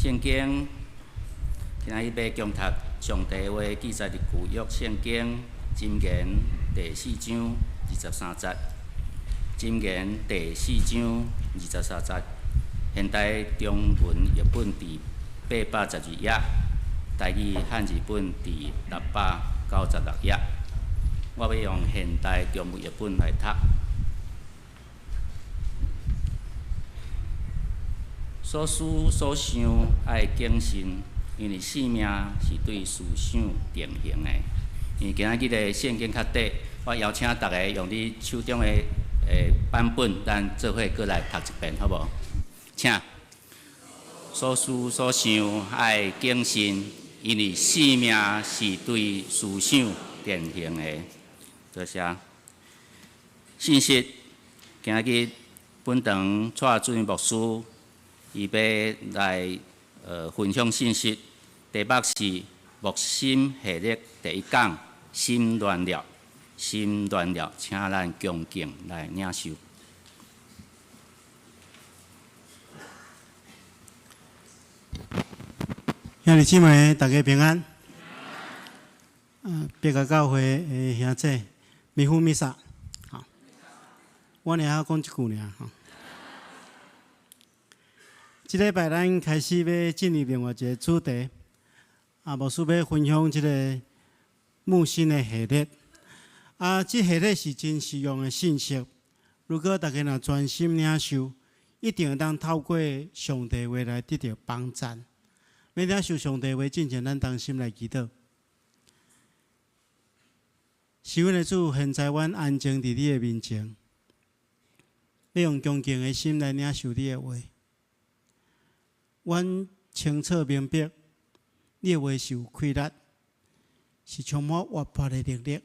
聖經今仔日欲共讀上帝話記載佇舊約聖經箴言第四章二十三節。箴言第四章二十三節，現代中文譯本佇812頁，台語漢字本佇696頁。我欲用現代中文譯本來讀。所思所想愛謹慎，因為性命是對思想定型的。因為今仔日的聖經較短，我邀請逐家用你手中的版本，咱做伙閣來讀一遍，好無？請。所思所想愛謹慎，因為性命是對思想定型的。多謝。信息，今仔日本堂蔡主任牧師。伊欲來分享信息，題目是牧心系列第一講，心亂了，心亂了，請咱恭敬來領受。兄弟姊妹，大家平安。別个教會的兄姊，米夫米薩，好，我爾曉講一句爾吼。這禮拜咱開始欲進入另外一個主題，牧師欲分享這个牧心的系列。這系列是真實用的信息，如果大家若專心領受，一定會當透過上帝話來得著幫贊。欲領受上帝話進前，咱同心來祈禱。是阮的主，現在阮安靜佇你的面前，欲用恭敬的心來領受你的話。阮清楚明白，你的話是有氣力，是充滿活潑的能力。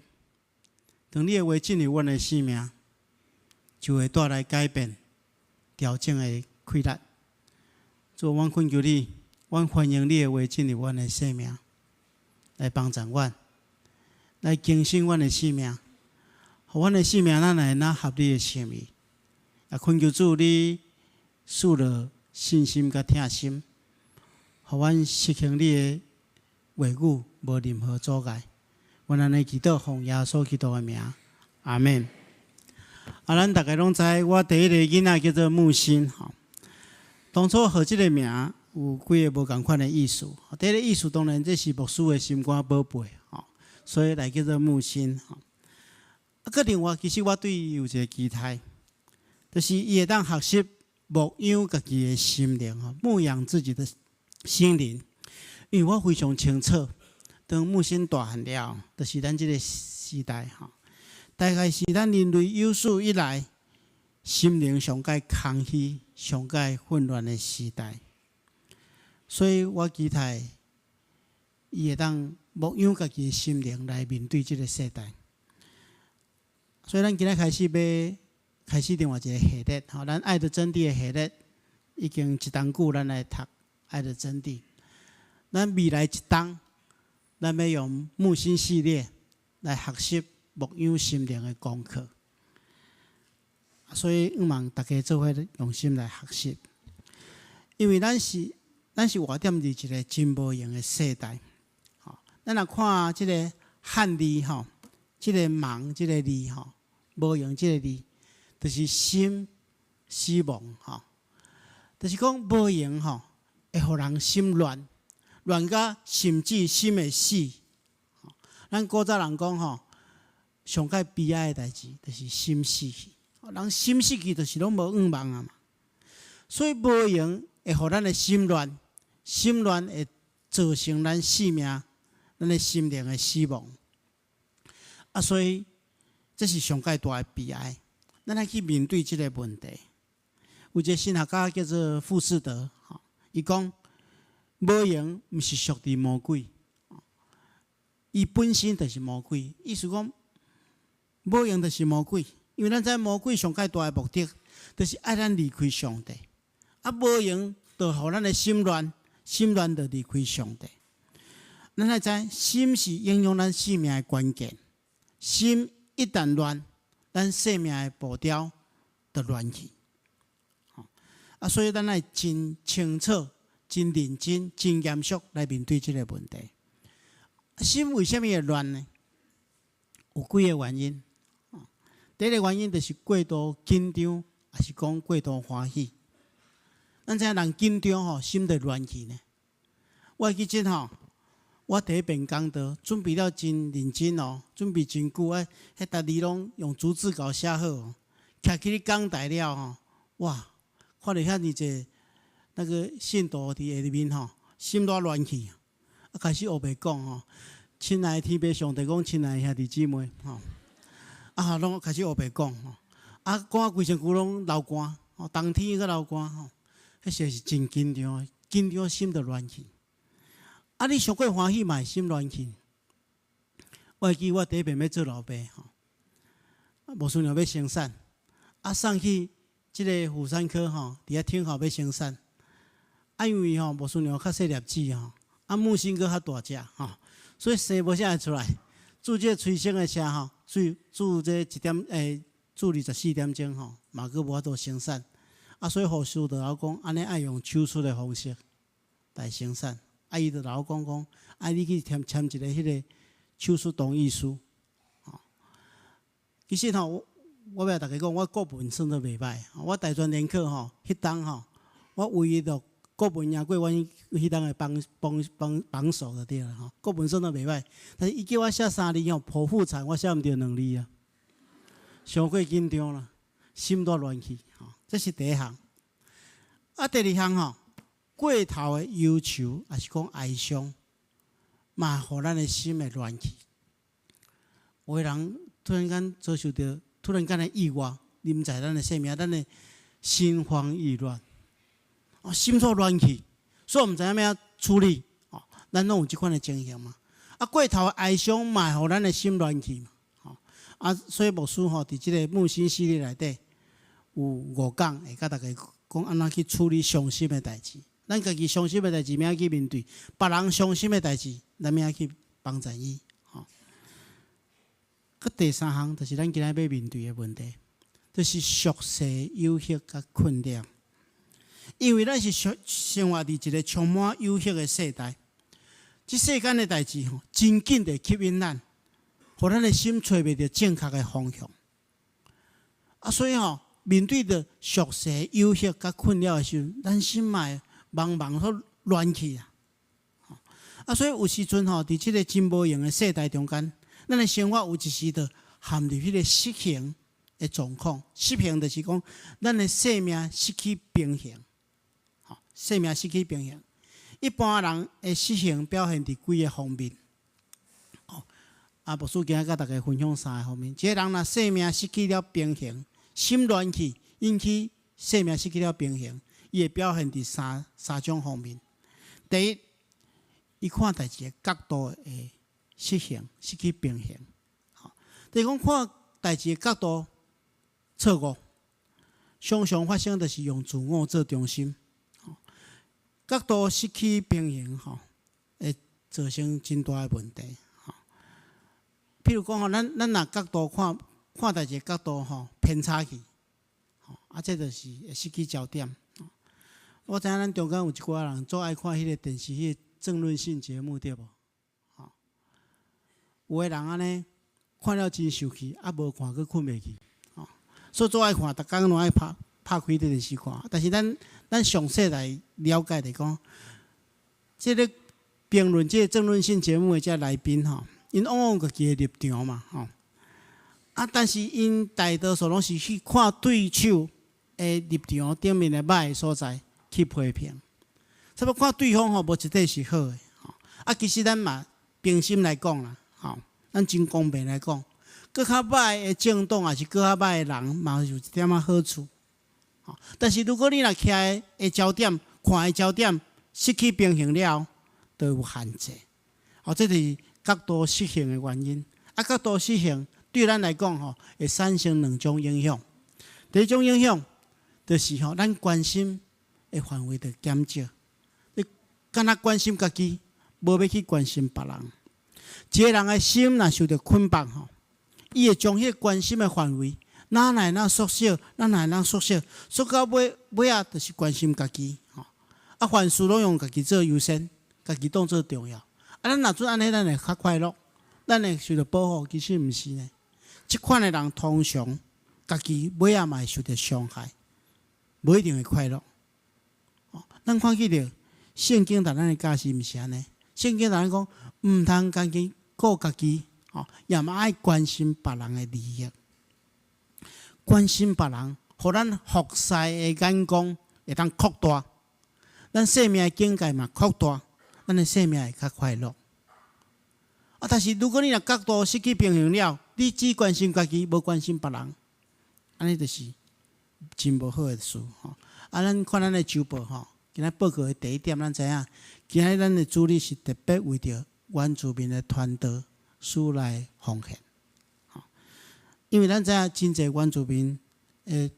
當你的話進入阮的生命，就會帶來改變、調整的氣力。主，阮懇求你，阮歡迎你的話進入阮的生命，來幫助阮，來更新阮的生命，予阮的生命咱會當合你的心意。也懇求主，你賜落信心佮疼心，予阮實行你的話語，無任何阻礙。阮按呢祈禱，奉耶穌基督的名，阿們。咱逐家攏知，我第一个囡仔叫做牧心吼。當初號這个名有幾个無仝款的意思。第一个意思當然這是牧師的心肝寶貝吼，所以來叫做牧心吼。閣另外，其實我對伊有一个期待，就是伊會當學習牧養家己的心靈吼，牧養自己的心靈。因為我非常清楚，當牧心大漢了，就是咱這个時代吼，大概是咱人類有史以來心靈上蓋空虛、上蓋混亂的時代。所以我期待伊會當牧養家己的心靈來面對這个世代。所以咱今仔開始欲開始另外一个系列，吼，咱愛的真諦的系列已經一冬久，咱來讀愛的真諦。咱未來一冬，咱欲用牧心系列來學習牧養心靈的功課。所以，向望大家做伙用心來學習，因為咱是活踮佇一个真無閒的世代。吼，咱若看這个漢字吼，這个忙這个字吼，無閒這个字。就是心死亡吼，就是講無閒吼，會予人心亂，亂甲甚至心會死。咱古早人講吼，上蓋悲哀的代誌就是心死去。人心死去，就是攏無願望啊嘛。所以無閒會予咱的心亂，心亂會造成咱性命、咱的心靈的死亡。所以這是上蓋大的悲哀。咱愛去面對這个問題。有一个神學家叫做傅士德，吼，伊講無閒毋是屬佇魔鬼，伊本身就是魔鬼。意思講無閒就是魔鬼，因為咱知魔鬼上蓋大的目的，就是愛咱離開上帝。無閒就予咱的心亂，心亂就離開上帝。咱愛知心是影響咱生命的關鍵，心一旦亂，咱生命的步調就亂去。所以咱愛真清楚、真真認真、真嚴肅來面對這個問題。心為啥物會亂呢？有幾个原因。第一个原因就是過度緊張，抑是講過度歡喜。咱知影人緊張吼，心就亂去呢。我會記得吼，我第一遍講道準備了真認真哦，準備真久，啊，彼逐字攏用逐字稿寫好哦。徛起咧講台了吼，哇！看著遐爾濟那個信徒佇下面吼，心都亂去，啊，開始烏白講吼，親愛的天父上帝講，親愛的兄弟姊妹吼，啊，攏開始烏白講吼，啊，講啊規身軀攏流汗，吼，冬天閣流汗吼，彼時是真緊張，緊張心就亂去。啊，你傷過歡喜嘛會心亂去。我會記我第一遍欲做老爸吼，牧師娘欲生產，啊送去這个婦產科吼，佇遐等候欲生產。啊，因為吼牧師娘較細粒子吼，啊母親閣較大隻吼，所以生無啥會出來。注這個催生的車吼，注注這一點欸，注24點鐘吼，嘛閣無法度生產。啊，所以護士就共我講，按呢愛用手術的方式來生產。啊，伊就共我講講，啊，你去簽簽一个彼个手術同意書。吼，其實吼，我欲共大家講，我國文算得袂䆀。我大專聯考吼，彼冬吼，我唯一就國文贏過阮彼冬的榜榜榜榜首就對啦吼。國文算得袂䆀，但是伊叫我寫三字吼，剖腹產，我寫毋著兩字啊，傷過緊張啦，心都亂去吼。這是第一項。啊，第二項吼，過頭的憂愁，抑是講哀傷，嘛予咱的心會亂去。有的人突然間遭受著突然間的意外，臨在咱的生命，咱的心慌意亂，哦，心都亂去，所以毋知影欲按怎處理，哦，咱攏有這款的情形嘛。啊，過頭的哀傷嘛會予咱的心亂去嘛，吼。啊，所以牧師吼，佇這个牧心系列內底有五講，會共大家講按怎去處理傷心的代誌。咱家己傷心的代誌，欲按怎去面對；別人傷心的代誌，咱欲按怎去幫助伊。吼。閣第三項，就是咱今仔欲面對的問題，就是俗世誘惑佮困擾。因為咱是生生活佇一个充滿誘惑的世代，這世間的代誌吼，真緊地吸引咱，予咱的心揣袂著正確的方向。啊，所以吼，面對著俗世誘惑佮困擾的時陣，咱心嘛會茫茫煞亂去啊！啊，所以有時陣吼，佇這个真無閒的世代中間，咱的生活有一時就陷入彼个失衡的狀況。失衡就是講，咱的生命失去平衡，吼，生命失去平衡。一般人的失衡表現佇幾个方面。哦，啊，牧師今仔共大家分享三个方面。一个人若生命失去了平衡，心亂去，引起生命失去了平衡，伊會表現佇三三種方面。第一，伊看代誌的角度會失衡，失去平衡。吼，就是講看代誌的角度錯誤，常常發生就是用自我做中心。角度失去平衡，吼，會造成真大的問題。吼，譬如講吼，咱咱若角度看看代誌的角度吼偏差去，吼，啊，這就是會失去焦點。我知影咱中間有一寡人足愛看彼个電視彼个政論性節目，對無？吼，有的人按呢看了真受氣，啊無看閣睏袂去，吼，所以足愛看，逐工攏愛拍拍開電視看。但是咱咱詳細來了解來講，這个評論這个政論性節目的這來賓吼，𪜶往往有家己的立場嘛，吼。啊，但是𪜶大多數攏是去看對手的立場頂面的䆀的所在去批評，差不多看對方吼無一塊是好的，吼。啊，其實咱嘛平心來講啦，吼，咱真公平來講，閣較䆀的政黨，抑是閣較䆀的人，嘛有一點仔好處。吼，但是如果你若徛的焦點，看的焦點失去平衡了，就有限制。哦，這是角度失衡的原因。啊，角度失衡對咱來講吼，會產生兩種影響。第一種影響就是吼，咱關心的範圍就減少。你干焦關心家己，無欲去關心別人。一个人的心若受著捆綁吼，伊會將彼個關心的範圍，哪來哪縮小，哪來哪縮小，縮到尾尾仔就是關心家己吼。啊，凡事攏用家己做優先，家己當做重要。啊，咱若準按呢，咱會較快樂，咱會受著保護，其實毋是呢。這款的人通常家己尾仔嘛會受著傷害，無一定會快樂。咱看見著聖經予咱的教示毋是按呢？聖經共咱講，毋通干焦顧家己，吼，也嘛愛關心別人的利益，關心別人，予咱服侍的眼光會當擴大，咱生命的境界嘛擴大，咱的生命會較快樂。啊，但是如果你若角度失去平衡了，你只關心家己，無關心別人，按呢就是真無好的事吼。啊，咱看咱的週報吼，今仔報告的第一點，咱知影，今仔咱的主日是特別為著原住民的傳道師來奉獻。吼，因為咱知影真濟原住民的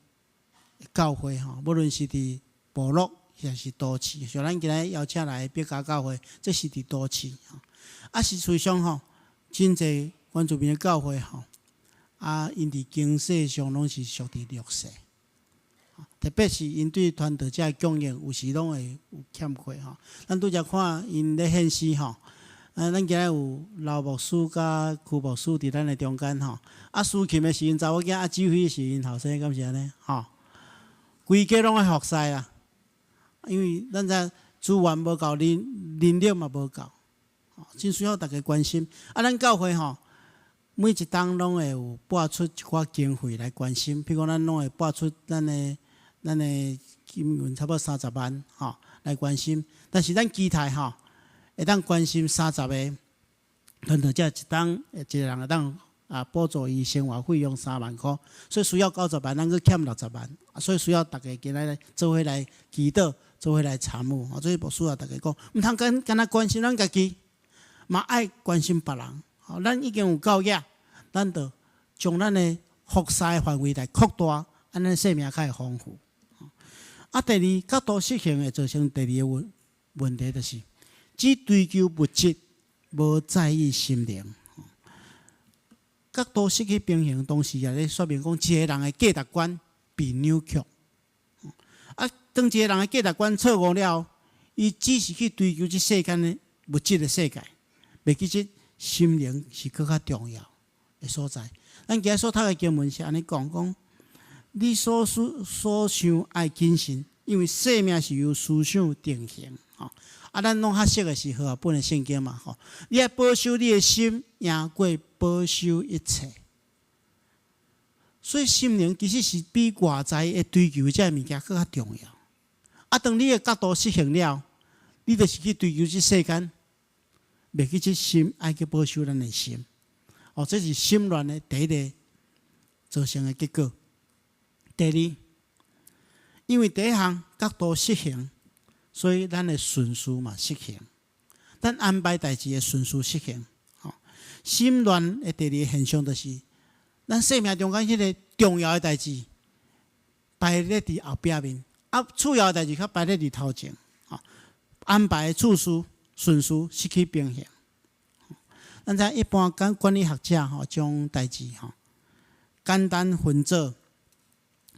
教會吼，無論是佇部落抑是都市，像咱今仔邀請來的別家教會，這是佇都市吼。啊，實際上吼，真濟原住民的教會吼，啊，𪜶佇經濟上攏是屬佇弱勢，特別是𪜶對傳道者的供應，有時攏會有欠缺吼。咱拄才看𪜶咧獻詩吼，啊，咱今仔有劉牧師佮邱牧師佇咱的中間吼。啊，司琴的是𪜶查某囝，啊，指揮是𪜶後生，敢是按呢？吼，規家攏愛服侍啦，因為咱知資源無夠，人力嘛無夠，真需要大家關心。啊，咱教會吼，每一冬攏會有撥出一寡經費來關心，譬如講，咱攏會撥出咱的金銀差不多三十萬吼來關心。但是咱期待吼，會當關心30個傳道者，一冬一個人會當啊補助伊生活費用3萬箍，所以需要90萬，咱閣欠60萬，所以需要大家今仔日做伙來祈禱，做伙來參與。所以牧師也逐家講，毋通干焦關心咱家己，嘛愛關心別人。吼，咱已經有夠額，咱就將咱的服侍範圍來擴大，按呢生命較會豐富。啊，第二角度失衡會造成第二個問題，就是只追求物質，無在意心靈。角度失去平衡，同時也咧說明講，一個人的價值觀被扭曲。啊，當一個人的價值觀錯誤了，伊只是去追求這世間的物質的世界，袂記得心靈是閣較重要的所在。咱今日所讀的經文是按呢講，講你所思所想愛謹慎，因為生命是由思想定型。吼，啊，咱攏較熟的是和合本的聖經嘛，吼。你愛保守你的心，贏過保守一切。所以心靈其實是比外在的追求這个物件閣較重要。啊，當你的角度失衡了，你就是去追求這世間，袂記這心愛去保守咱的心。哦，這是心亂的第一個造成的結果。第二，因為第一項角度失衡，所以咱的順序嘛失衡。咱安排代誌的順序失衡。吼，心亂的第二個現象就是，咱生命中間彼個重要的代誌排咧佇後壁面，啊，次要的代誌較排咧佇頭前。吼，安排的次序順序失去平衡。咱知一般管理學者吼，將代誌吼簡單分做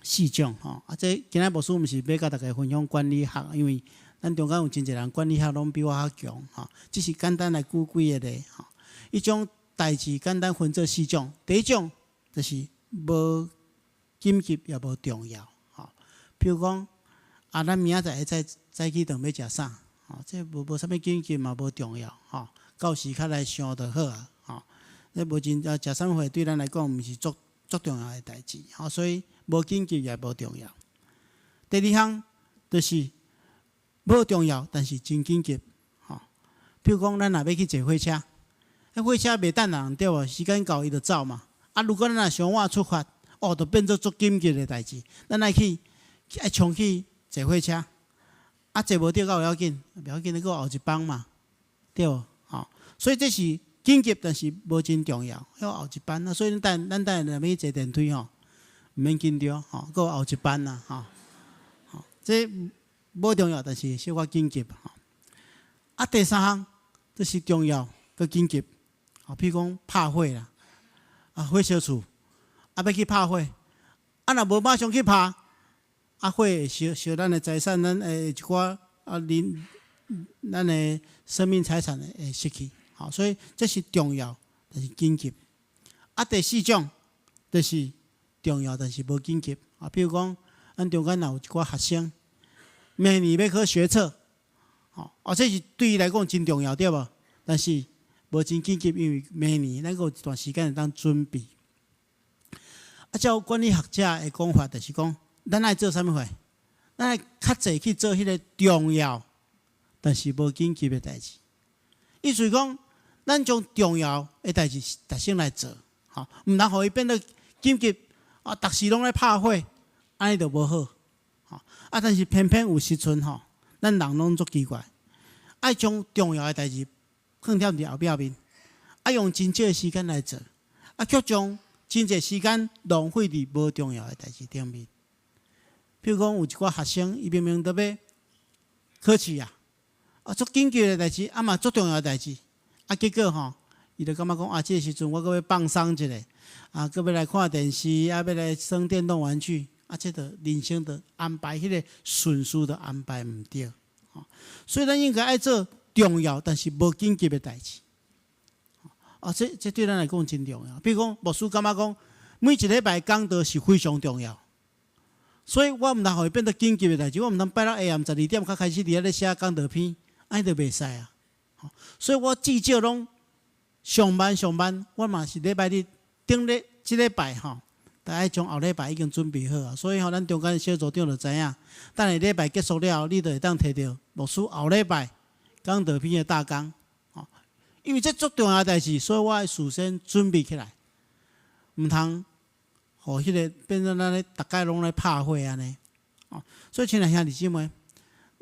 四種吼。啊，這今仔牧師毋是欲共大家分享管理學，因為咱中間有真濟人管理學攏比我較強吼。只是簡單來舉幾個例吼。伊將代誌簡單分做四種，第一種就是無緊急也無重要吼。比如講，啊，咱明仔載會早早起床欲食啥？吼，這無啥物緊急嘛，無重要吼。到時較來想就好啊，吼。這無真啊，食啥物貨對咱來講毋是足足重要的代誌，吼，所以無緊急也無重要。第二項就是無重要，但是真緊急，吼。比如講，咱若欲去坐火車，啊，火車袂等人對無？時間到伊就走嘛。啊，如果咱若傷晚出發，哦，就變做足緊急的代誌。咱愛去愛衝去坐火車，啊，坐無著閣有要緊，袂要緊，你閣後一班嘛，對無？吼，所以這是緊急，但是無真重要，閣後一班啊。所以咱等下若欲去坐電梯吼，毋免緊張吼，閣有後一班啦，吼。吼，這無重要，但是小可緊急吼。啊，第三項這是重要閣緊急，吼，比如講拍火啦，啊，火燒厝，啊，欲去拍火，啊，若無馬上去拍，啊，火會燒燒咱的財產，咱的一寡啊，恁咱的生命財產會失去。吼，所以這是重要，但是緊急。啊，第四種就是重要，但是無緊急。啊，比如講，咱中間若有一寡學生，明年欲考學測，吼，啊，這是對伊來講真重要，對無？但是無真緊急，因為明年咱閣有一段時間會當準備。啊，照管理學者的講法，就是講，咱愛做啥物貨？咱愛較濟去做彼個重要，但是無緊急的代誌。意思講，咱將重要的代誌特先來做，吼，毋通予伊變做緊急，啊，逐時攏咧拍火，按呢就無好，吼。啊，但是偏偏有時陣吼，咱人攏足奇怪，愛將重要的代誌放踮佇後壁面，啊，用真少的時間來做，啊，卻將真濟時間浪費佇無重要的代誌頂面。比如講，有一寡學生，伊明明都欲考試啊，啊，足緊急的代誌，啊嘛足重要的代誌，啊，結果吼，伊就感覺講啊，這個時陣我閣欲放鬆一下，啊，閣欲來看電視，啊，欲來耍電動玩具，啊，這就人生就安排彼個順序就安排毋對，吼，所以咱應該愛做重要但是無緊急的代誌，啊，這對咱來講真重要。比如講，牧師感覺講，每一禮拜講道是非常重要。所以我毋通予伊變做緊急的代誌，我毋通拜六下暗12點才開始佇遐咧寫講道篇，按呢就袂使啊。所以我至少攏上慢上慢，我嘛是禮拜日頂禮這禮拜吼，著愛將後禮拜已經準備好啊。所以吼，咱中間小組長就知影，等下禮拜結束了後，你就會當提著牧師後禮拜講道篇的大綱，吼。因為這足重要的代誌，所以我愛事先準備起來，毋通予彼個變做咱咧逐擺攏咧拍火按呢。哦，所以親愛兄弟姊妹，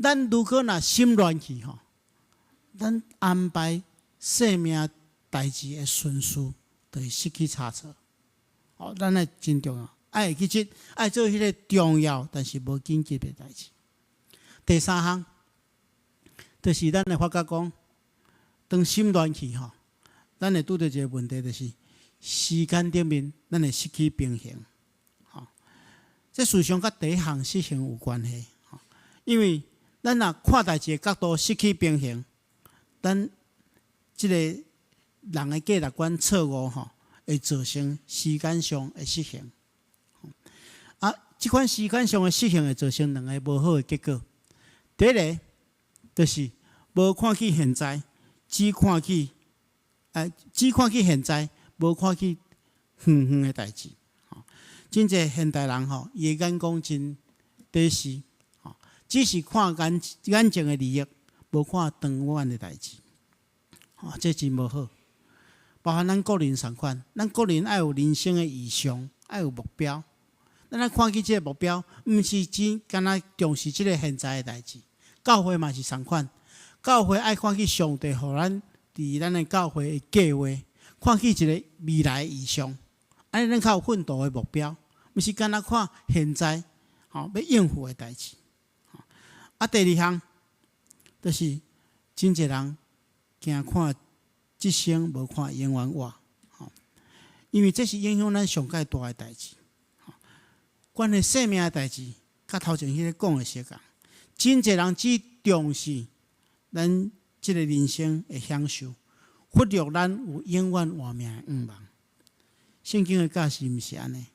咱如果若心亂去吼，咱安排生命代誌的順序，就會失去差錯。哦，咱愛真重要，愛會記得愛做彼個重要但是無緊急的代誌。第三項，就是咱會發覺講，當心亂去吼，咱會拄著一個問題，就是時間頂面咱會失去平衡。吼，這事實上佮第一項失衡有關係。吼，因為咱若看代誌的角度失去平衡，咱這個人的價值觀錯誤吼，會造成時間上的失衡。啊，這款時間上的失衡會造成兩个無好的結果。第一个就是無看去現在，只看去現在，無看去遠遠的代誌。真濟現代人吼，伊的眼光真短視，吼，只是看眼前的利益，無看長遠的代誌。吼，這真無好。包含咱個人仝款，咱個人愛有人生的異象，愛有目標。咱愛看見這个目標，毋是只干焦重視這个現在的代誌。教會嘛是仝款，教會愛看見上帝予咱佇咱的教會的計劃，看見一个未來的異象，按呢咱較有奮鬥的目標，毋是干焦看現在吼欲應付的代誌。啊，第二項就是真濟人驚看這生無看永遠活，吼，因為這是影響咱上蓋大的代誌。關係生命的代誌，佮頭前彼个講的相仝。真濟人只重視咱這个人生的享受，忽略咱有永遠活命的願望。聖經的教示毋是按呢。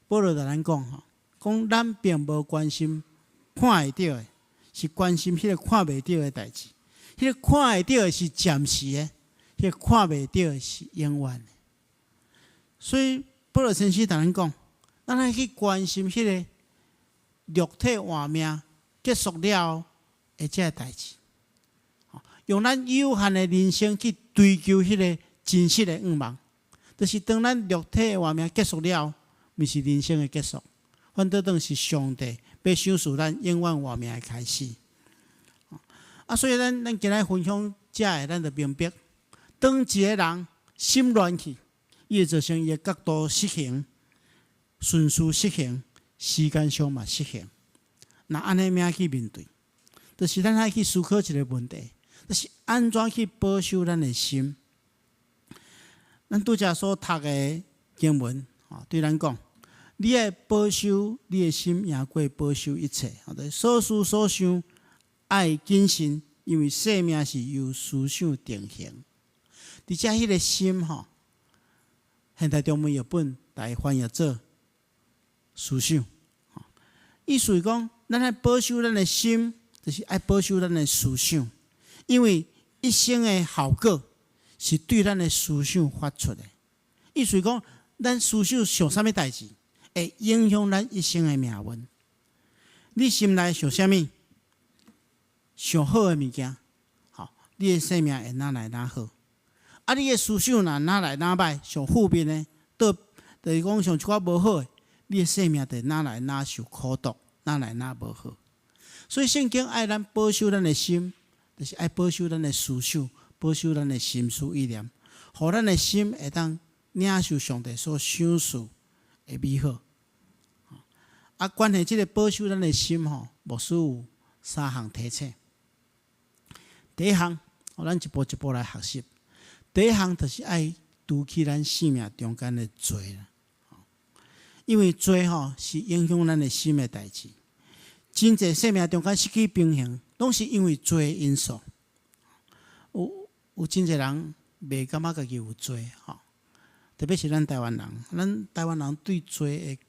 保羅共咱講吼，講咱並無關心看會著的，是關心彼个看袂著的代誌。彼个看會著的是暫時的，彼个看袂著的是永遠的。所以保羅先生共咱講，咱愛去關心彼个肉體活命結束了的這个代誌，用咱有限的人生去追求彼个真實的願望，就是當咱肉體的活命結束了，毋是人生的結束，反倒轉是上帝欲賞賜咱永遠活命的開始。啊，所以咱今仔分享這个，咱就明白，當一个人心亂去，伊會造成伊的角度失衡、順序失衡、時間上嘛失衡。那按呢物去面對，就是咱愛去思考一个問題，就是按怎去保守咱的心。咱拄才所讀的經文，吼，對咱講，你愛保守你的心，贏過保守一切。所思所想，愛謹慎，因為生命是由思想定型。佇遮彼個心吼，現代中文譯本來翻譯做思想。意思是講，咱愛保守咱的心，就是愛保守咱的思想，因為一生的效果是對咱的思想發出的。意思是講，咱思想想啥物代誌，會影響咱一生的命運。你心內想啥物？想好的物件，吼，你的生命會愈來愈好。啊，你的思想若愈來愈歹，想負面的，倒就是講想一寡無好的，你的生命就愈來愈受苦毒，愈來愈無好。所以聖經愛咱保守咱的心，就是愛保守咱的思想，保守咱的心思意念，予咱的心會當領受上帝所賞賜的美好。啊，關係這個保守咱的心吼，牧師有三項提醒。第一項，咱一步一步來學習。第一項就是愛除去咱生命中間的罪啦，因為罪吼是影響咱的心的代誌。真濟生命中間失去平衡，攏是因為罪的因素。有真濟人袂感覺家己有罪吼，特別是咱台灣人，咱台灣人對罪的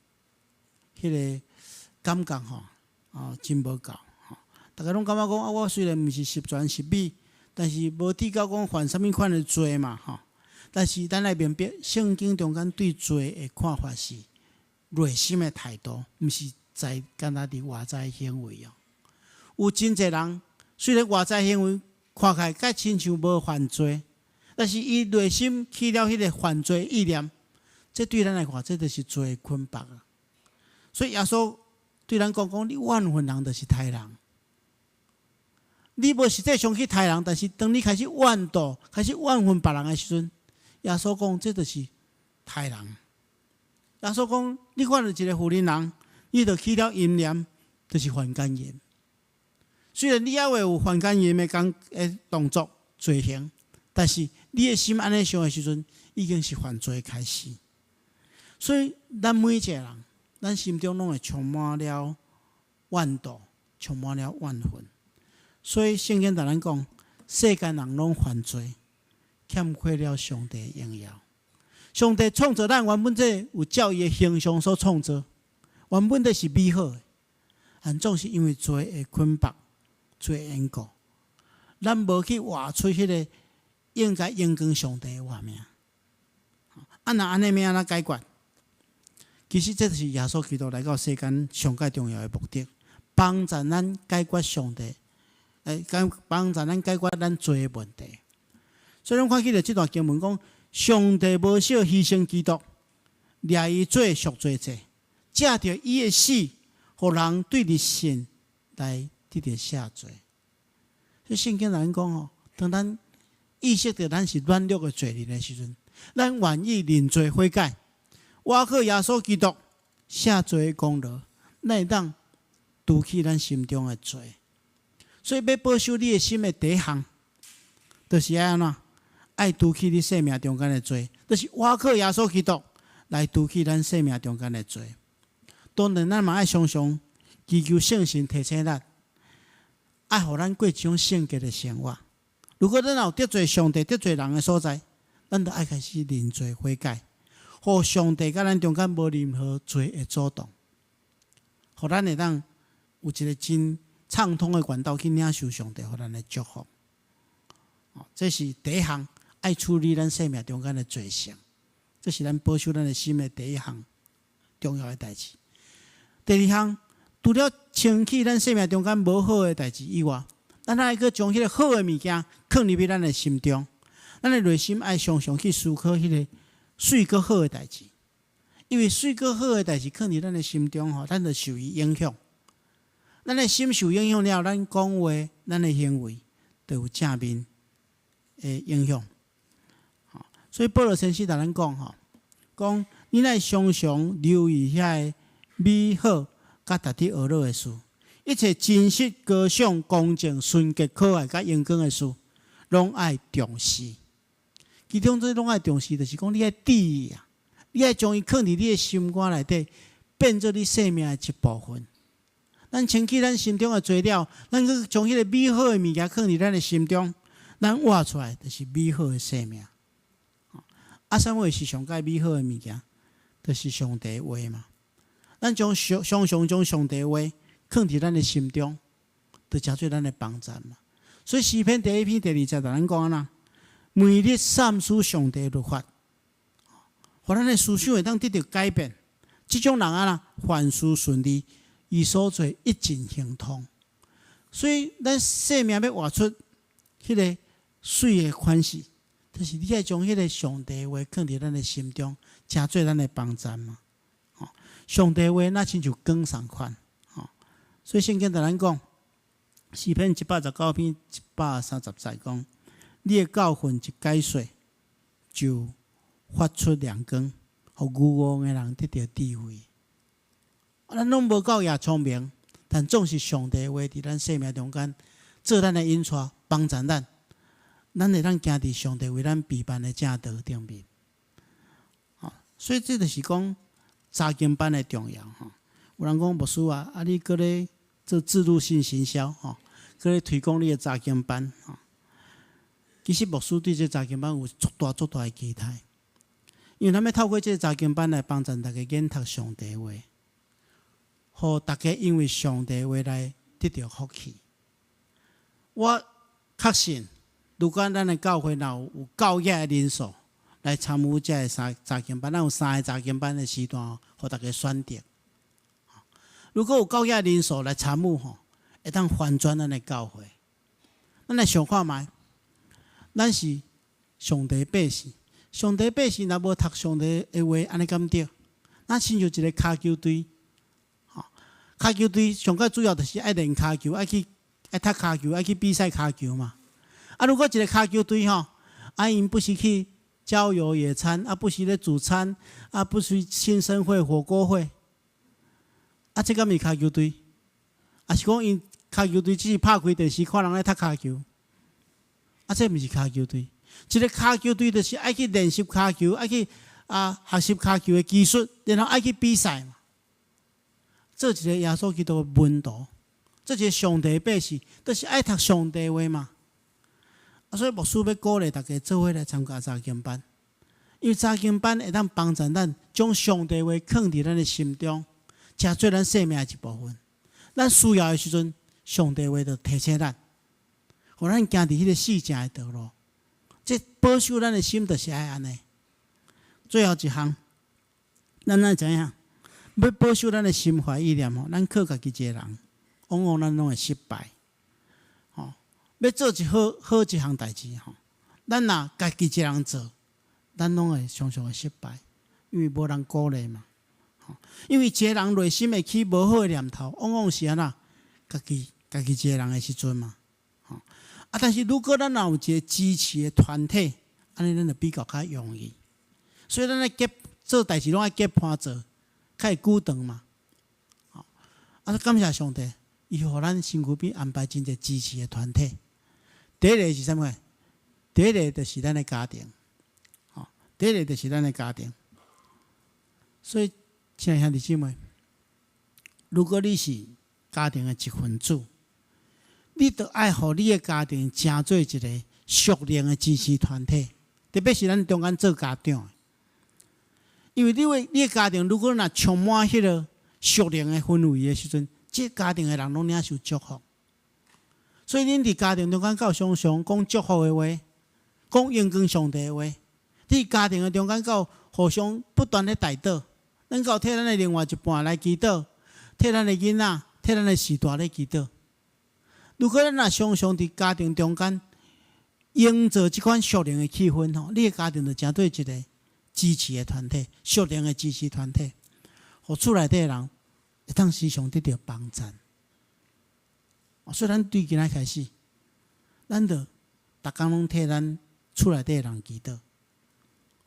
彼個感覺吼，哦，真無夠吼。逐家攏感覺講啊，我雖然毋是十全十美，但是無至到講犯啥物款的罪嘛吼。但是咱愛明白，聖經中間對罪的看法是內心的態度，毋是在干焦佇外在行為哦。有真濟人雖然外在行為看起來敢親像無犯罪，但是伊內心起了彼個犯罪意念，這對咱來看，這就是罪的捆綁啊。所以耶穌對咱講講，你怨恨人就是刣人。你無實際上去刣人，但是當你開始怨妒、開始怨恨別人的時陣，耶穌講這就是刣人。耶穌講，你看著一個婦人人，你就起了淫念，就是犯姦淫。雖然你猶未有犯姦淫的工的動作罪行，但是你的心按呢想的時陣，已經是犯罪的開始。所以，咱每一個人，咱心中攏會充滿了怨妒，充滿了怨恨。所以聖經共咱講，世間人攏犯罪，欠缺了上帝的榮耀。上帝創造咱原本這有照伊的形象所創造，原本這是美好的，但總是因為罪的捆綁、罪的緣故，咱無去活出彼個應該榮光上帝的活命。啊，若按呢欲按怎解決？其實這就是耶穌基督來到世間上蓋重要的目的，幫助咱解決上帝。欸，幫助咱解決咱罪的問題。所以咱看起來這段經文講，上帝無惜犧牲基督，掠伊做贖罪祭，藉著伊的死，予人對著信來得著赦罪。所以聖經來講吼，當咱意識著咱是軟弱的罪人的時陣，咱願意認罪悔改，倚靠耶穌基督赦罪的功勞，咱會當除去咱心中的罪。所以，欲保守你的心的第一項，就是愛按怎？愛除去你生命中間的罪，就是倚靠耶穌基督來除去咱生命中間的罪。當然，咱嘛愛常常祈求聖神提醒咱，愛予咱過一種聖潔的生活。如果咱有得罪上帝、得罪人的所在，咱就愛開始認罪悔改，予上帝佮咱中間無任何罪的阻擋，予咱會當有一個真暢通的管道去領受上帝予咱的祝福。這是第一項愛處理咱生命中間的罪性，這是咱保守咱的心的第一項重要的代誌。第二項，除了清去咱生命中間無好的代誌以外，咱愛閣將彼個好的物件囥入去咱的心中。咱的內心愛常常去思考彼個媠閣好的代誌，因為媠閣好的代誌囥佇咱的心中吼，咱就受伊影響。咱的心受影響了後，咱講話、咱的行為，就有正面的影響。所以保羅先生共咱講吼，講你愛常常留意遐个美好佮值得學樂的事，一切真實、高尚、公正、純潔、可愛佮榮光的事，攏愛重視。其中這攏愛重視，就是講你愛注意啊，你愛將伊囥佇你的心肝內底，變做你生命的一部分。咱清去咱心中的罪了，咱閣將彼個美好的物件囥佇咱的心中，咱活出來就是美好的生命。啊，啥物是上蓋美好的物件？就是上帝話嘛。咱將常常將上帝話囥佇咱的心中，就成做咱的幫贊嘛。所以詩篇第一篇第二節，咱講按怎？每日三思上帝律法，予咱的思想會當得著改變。這種人按怎？凡事順利，伊所做一盡亨通。所以咱生命欲活出彼个媠的款式，就是你愛將彼個上帝話囥佇咱的心中，成做咱的幫贊嘛。吼，上帝話若親像光仝款，吼。所以聖經共咱講，詩篇119篇130節講：你的教訓一解說，就發出亮光，予愚戇的人得著智慧。咱攏無夠也聰明，但總是上帝話佇咱生命中間做咱的引帶，幫助咱，咱會當行佇上帝為咱備辦的正道頂面。所以這就是講查經班的重要吼。有人講牧師啊，啊你閣咧做置入性行銷吼，閣咧推廣你的查經班吼。其實牧師對這查經班有足大足大的期待，因為咱欲透過這个查經班來幫助大家研讀上帝話，予大家因為上帝話來得著福氣。我確信，如果咱的教會若有夠額的人數來參與這个三查經班，咱有三个查經班的時段，予大家選擇。如果有夠額的人數來參與吼，會當翻轉咱的教會。咱來想看覓，咱是上帝百姓，上帝百姓若無讀上帝的話，按呢敢對？咱親像一个跤球隊，吼，跤球隊上蓋主要就是愛練跤球，愛去愛踢跤球，愛去比賽跤球嘛。啊，如果一个跤球隊吼，啊，𪜶不時去郊遊野餐，啊，不時咧煮餐，啊，不時慶生會、火鍋會，啊，這敢是跤球隊？抑是講𪜶跤球隊只是拍開電視看人咧踢跤球？啊，這毋是跤球隊。一个跤球隊就是愛去練習跤球，愛去啊學習跤球的技術，然後愛去比賽嘛。做一个耶穌基督的門徒，做一个上帝百姓，就是愛讀上帝話嘛。啊，所以牧師欲鼓勵大家做伙來參加查經班，因為查經班會當幫助咱將上帝話囥佇咱的心中，成做咱生命的一部分。咱需要的時陣，上帝話就提醒咱，予咱行佇彼个四正的道路。這保守咱的心，就是愛按呢。最後一項，咱愛知影，欲保守咱的心懷意念吼，咱靠家己一个人，往往咱攏會失敗。吼，欲做一好好一項代誌吼，咱若家己一個人做，咱攏會常常會失敗，因為無人鼓勵嘛。吼，因為一個人內心會起無好的念頭，往往是按怎？家己家己一個人的時陣嘛。吼，啊，但是如果咱若有一個支持的團體，按呢咱就比較較容易。所以咱咧結做代誌攏愛結伴做，較會久長嘛。吼，啊，感謝上帝，伊予咱身軀邊安排真濟支持的團體。第一个是啥物？第一个就是咱的家庭，吼，第一个就是咱的家庭。所以，親愛兄弟姊妹，如果你是家庭的一份子，你著愛予你的家庭成做一個屬靈的支持團體，特別是咱中間做家長的，因為你為你的家庭如果若充滿彼个屬靈的氛圍的時陣，這個家庭的人攏領受祝福。所以，恁佇家庭中間敢有常常講祝福的話，講榮光上帝的話。佇家庭的中間敢有互相不斷咧代禱，咱敢有替咱的另外一半來祈禱，替咱的囡仔，替咱的序大咧祈禱。如果咱若常常佇家庭中間營造這款屬靈的氣氛吼，你的家庭就成做一個支持的團體，屬靈的支持團體，予厝內底的人會當時常得著幫贊。所以咱對今仔開始，咱就逐工攏替咱厝內底的人祈禱。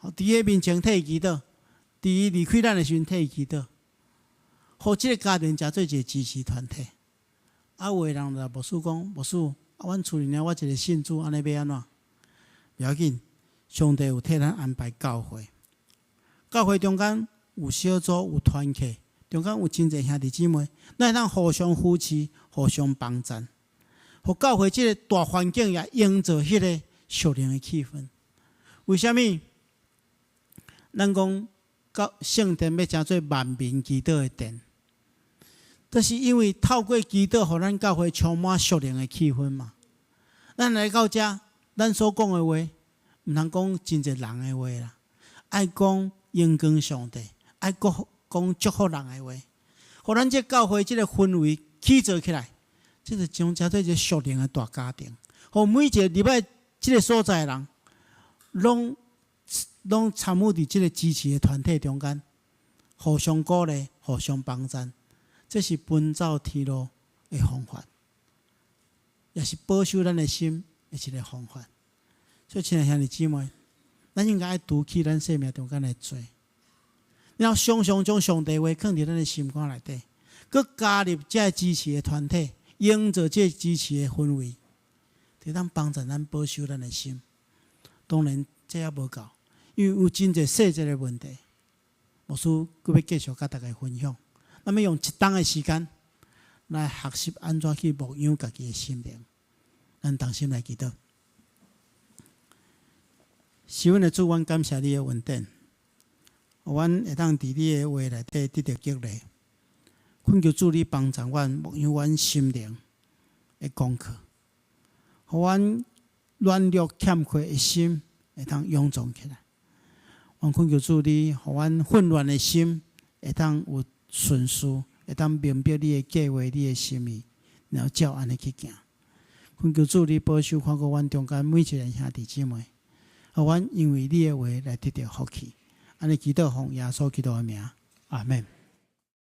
予佇伊面前替伊祈禱，佇伊離開咱的時陣替伊祈禱，予這个家庭成做一個支持團體。啊，有的人就牧師講，牧師，啊，阮厝裡爾我一个信主，按呢欲按怎？袂要緊，上帝有替咱安排教會，教會中間有小組有團契，中間有真濟兄弟姊妹，咱會當互相扶持、互相幫贊，予教會這个大環境也營造彼个屬靈的氣氛。為啥物？咱講教聖殿欲成做萬民祈禱的殿，這是因為透過祈禱，予咱教會充滿屬靈的氣氛嘛。咱來到遮，咱所講的話，毋通講真濟人的話啦，愛講榮光上帝，愛講講祝福人的話，予咱這教會這个氛圍起造起來，這就將成做一个屬靈的大家庭。予每一个入來這个所在的人，攏攏參與佇這个支持的團體中間，互相鼓勵、互相幫贊，這是奔走天路的方法，也是保守咱的心的一个方法。所以，親愛兄弟姊妹，咱應該愛除去咱生命中間的罪，然後常常將上帝話囥佇咱的心肝內底，閣加入這个支持的團體，營造這个支持的氛圍，會當幫助咱保守咱的心。當然，這猶無夠，因為有真濟細節的問題，牧師閣欲繼續佮大家分享。咱欲用一冬的時間來學習按怎去牧養家己的心靈。咱同心來祈禱。是阮的主，阮感謝你的恩典，予阮會當佇你的話內底得著激勵。懇求主你幫助阮牧養阮心靈的功課，予阮軟弱欠缺的心會當勇壯起來。阮懇求主你，予阮混亂的心會當有順序，會當明白你的計劃、你的心意，然後照按呢去行。懇求主你保守看顧阮中間每一个兄弟姊妹，予阮因為你的話來得著福氣。按呢祈禱奉耶穌基督的名，阿門。